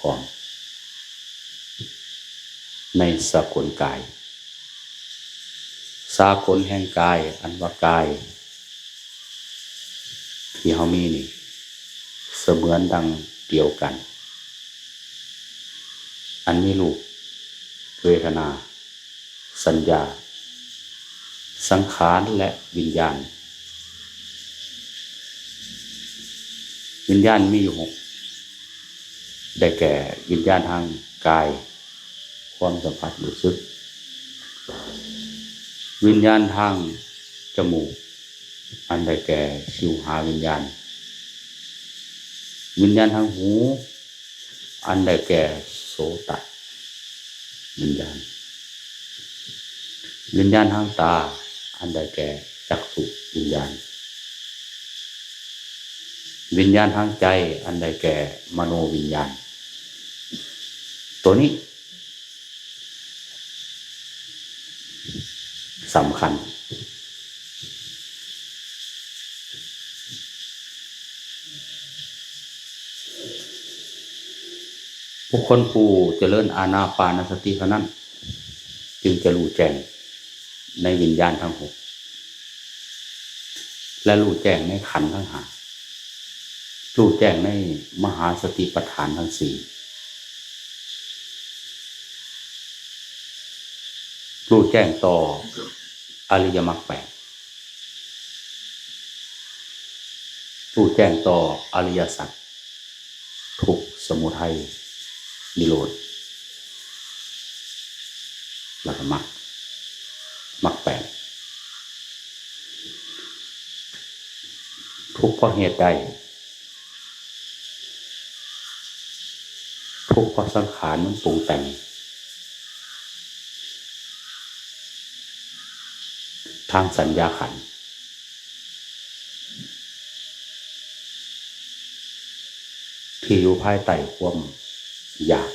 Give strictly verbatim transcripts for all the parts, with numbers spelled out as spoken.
ของในสากลกาย สากลแห่งกาย อันว่ากาย ที่เฮามีนี่ เสมือนดังเดียวกัน อันมีรูป เวทนา สัญญา สังขาร และวิญญาณ วิญญาณมีอยู่หก ได้แก่วิญญาณทางกาย ความสัมผัสรู้สึก วิญญาณทางจมูก อันได้แก่ชิวหาวิญญาณ วิญญาณทางหู อันได้แก่โสตวิญญาณ วิญญาณทางตา อันได้แก่จักขุวิญญาณ วิญญาณทางใจ อันได้แก่มโนวิญญาณ ตัวนี้สำคัญ บุคคลผู้เจริญอานาปานสติเท่านั้น จึงจะรู้แจ้งในวิญญาณทั้งหก และรู้แจ้งในขันธ์ทั้งห้า รู้แจ้งในมหาสติปัฏฐานทั้งสี่ รู้แจ้งต่ออริยมรรคแปด รู้แจ้งต่ออริยสัจ ทุกข์ สมุทัย นิโรธ แล้วก็มรรค มรรคแปด ทุกข์เพราะเหตุใด ทุกข์เพราะสังขารมันปรุงแต่ง ทางสัญญาขันธ์ ที่อยู่ภายใต้ความอยาก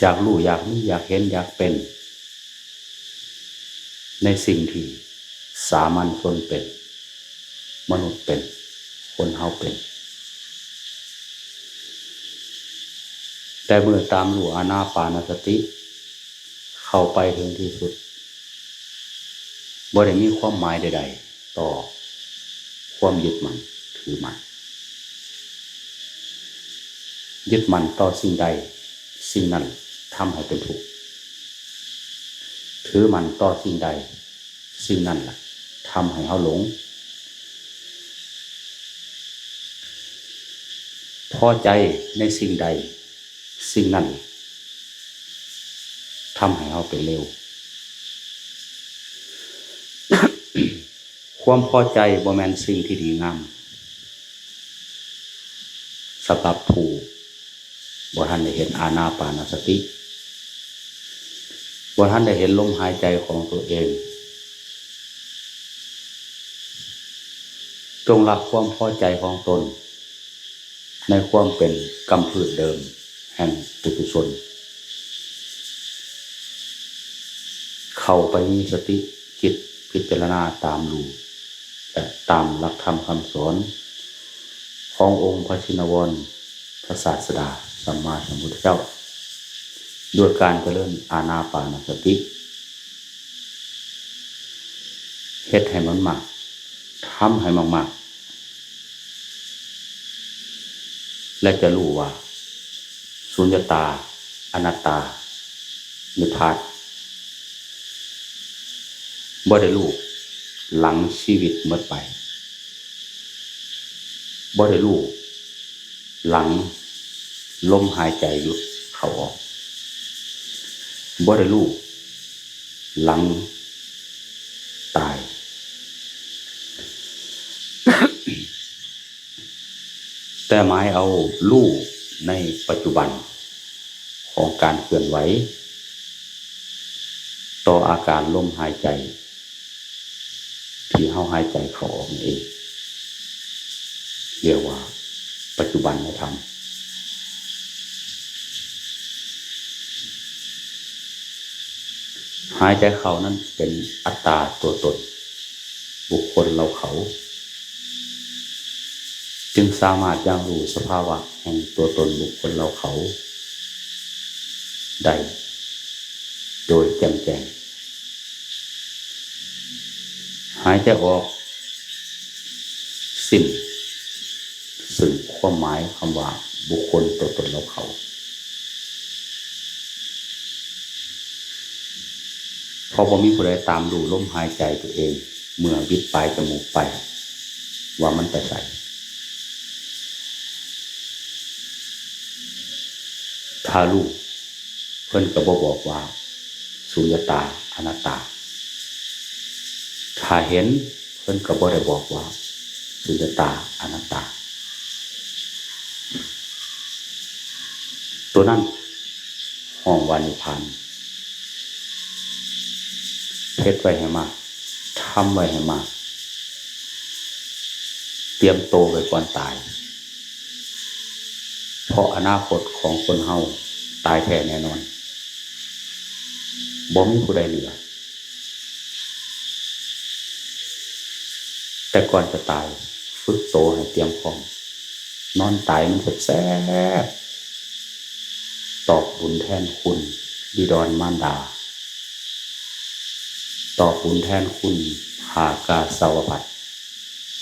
อยากรู้ อยากมี อยากเห็น อยากเป็น ในสิ่งที่สามัญชนเป็น มนุษย์เป็น คนเฮาเป็น แต่เมื่อตามรู้อานาปานสติ เข้าไปถึงที่สุด บ่ได้มีความหมายใดๆ ต่อความยึดมั่นถือมั่น ยึดมั่นต่อสิ่งใด สิ่งนั้นทำให้เป็นทุกข์ ถือมั่นต่อสิ่งใด สิ่งนั้นล่ะทำให้เฮาหลง พอใจในสิ่งใด สิ่งนั้นทำให้เฮาเป็นเลว ความพอใจบ่แม่นสิ่งที่ดีงาม สำหรับผู้บ่ทันได้เห็นอานาปานสติ บ่ทันได้เห็นลมหายใจของตัวเอง จงละความพอใจของตน ในความเป็นกำพร้อยเดิมแห่งปุถุชน เข้าไปมีสติคิดพิจารณาตามรู้และตามหลักธรรมคำสอนขององค์พระชินวรพระศาสดาสัมมาสัมพุทธเจ้า ด้วยการเจริญอานาปานสติ เฮ็ดให้มันมาก ทำให้มากๆ และจะรู้ว่า สุญญตา อนัตตา นิพพาน บ่ได้รู้หลังชีวิตหมดไป บ่ได้รู้หลังลมหายใจหยุดเข้าออก บ่ได้รู้หลังตาย แต่หมายเอารู้ในปัจจุบันของการเคลื่อนไหว ต่ออาการลมหายใจ ที่เฮาหายใจเข้าออกนั่นเอง เรียกว่าปัจจุบันธรรม หายใจเข้านั้นเป็นอัตตาตัวตน บุคคลเราเขา จึงสามารถยังรู้สภาวะแห่งตัวตนบุคคลเราเขาได้โดยแจ่มแจ้ง หายใจออก สิ้นซึ่งความหมายคำว่าบุคคลตัวตนเราเขา เพราะบ่มีผู้ใดตามรู้ลมหายใจตัวเอง เมื่อบิดปลายจมูกไป ว่ามันไปไส ถ้ารู้ เพิ่นก็บ่บอกว่าสุญญตา อนัตตา ถ้าเห็น เพิ่นก็บ่ได้บอกว่าสุญญตา อนัตตา ตัวนั้นฮ้องว่านิพพาน เฮ็ดไว้ให้มาก ทำไว้ให้มาก เตรียมตัวไว้ก่อนตาย เพราะอนาคตของคนเฮาตายแท้แน่นอน บ่มีผู้ใดเหลือ แต่ก่อนจะตาย ฝึกโตให้เตรียมพร้อม นอนตายมันแซ่บๆ ตอบบุญแทนคุณบิดรมารดา ตอบบุญแทนคุณผ้ากาสาวพัสตร์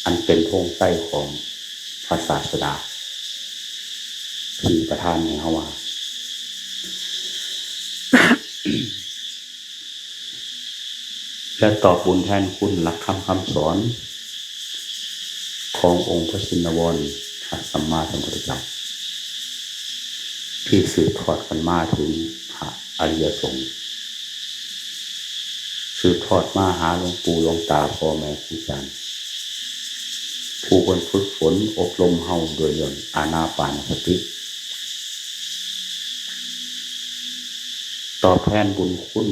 อันเป็นธงชัยของพระศาสดา ที่ประทานให้เฮาว่า และตอบบุญแทนคุณหลักธรรมคำสอน ขององค์พระชินวร พระสัมมาสัมพุทธเจ้า ที่สืบทอดกันมาถึงพระอริยสงฆ์ สืบทอดมาหาหลวงปู่หลวงตาพ่อแม่ครูอาจารย์ ผู้เพิ่นฝึกฝนอบรมเฮาโดยเรื่องอานาปานสติ ตอบแทนบุญคุณ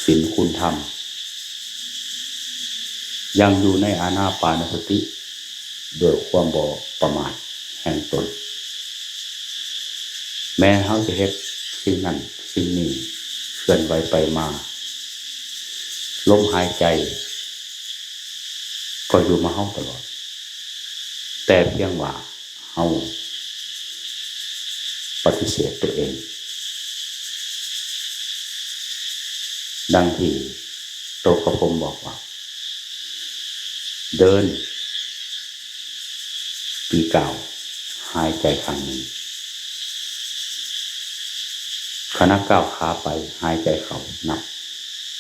ศีลคุณธรรม ยังอยู่ในอานาปานสติ ด้วยความบ่ประมาทแห่งตน แม้เฮาจะเฮ็ดสิ่งนั้นสิ่งนี้ เคลื่อนไหวไปมา ลมหายใจ ก็อยู่มาเฮาตลอด แต่เพียงว่าเฮาปฏิเสธตัวเอง ดังที่โตกระผมบอกว่า เดิน ปีเก้า หายใจครั้งหนึ่ง ขณะก้าวขาไป หายใจเข้านับ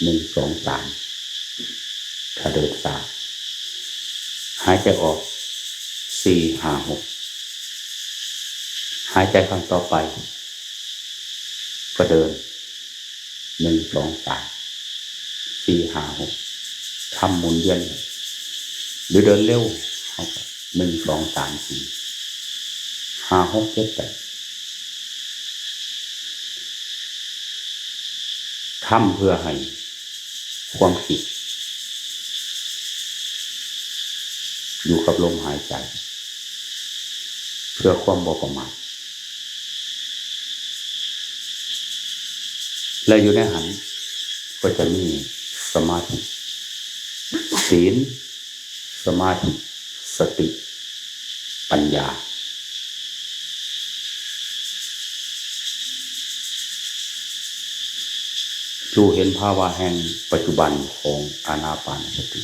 หนึ่ง สอง สาม ถ้าเดินช้า หายใจออก สี่ ห้า หก หายใจครั้งต่อไป ก็เดิน หนึ่ง สอง สาม สี่ ห้า หก ทำหมุนเวียน หรือเดินเร็ว เฮาก็ หนึ่ง สอง สาม สี่ ห้า หก เจ็ด แปด ทำเพื่อให้ความคิด อยู่กับลมหายใจ เพื่อความบ่ประมาท และอยู่ในหั้นก็จะมีสมาธิ ศีล สมาธิ สติ ปัญญา รู้เห็นภาวะแห่งปัจจุบันของอานาปานสติ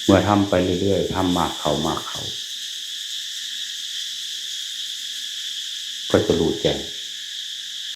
เมื่อทำไปเรื่อยๆ ทำมากเข้ามากเข้า ก็จะรู้แจ้ง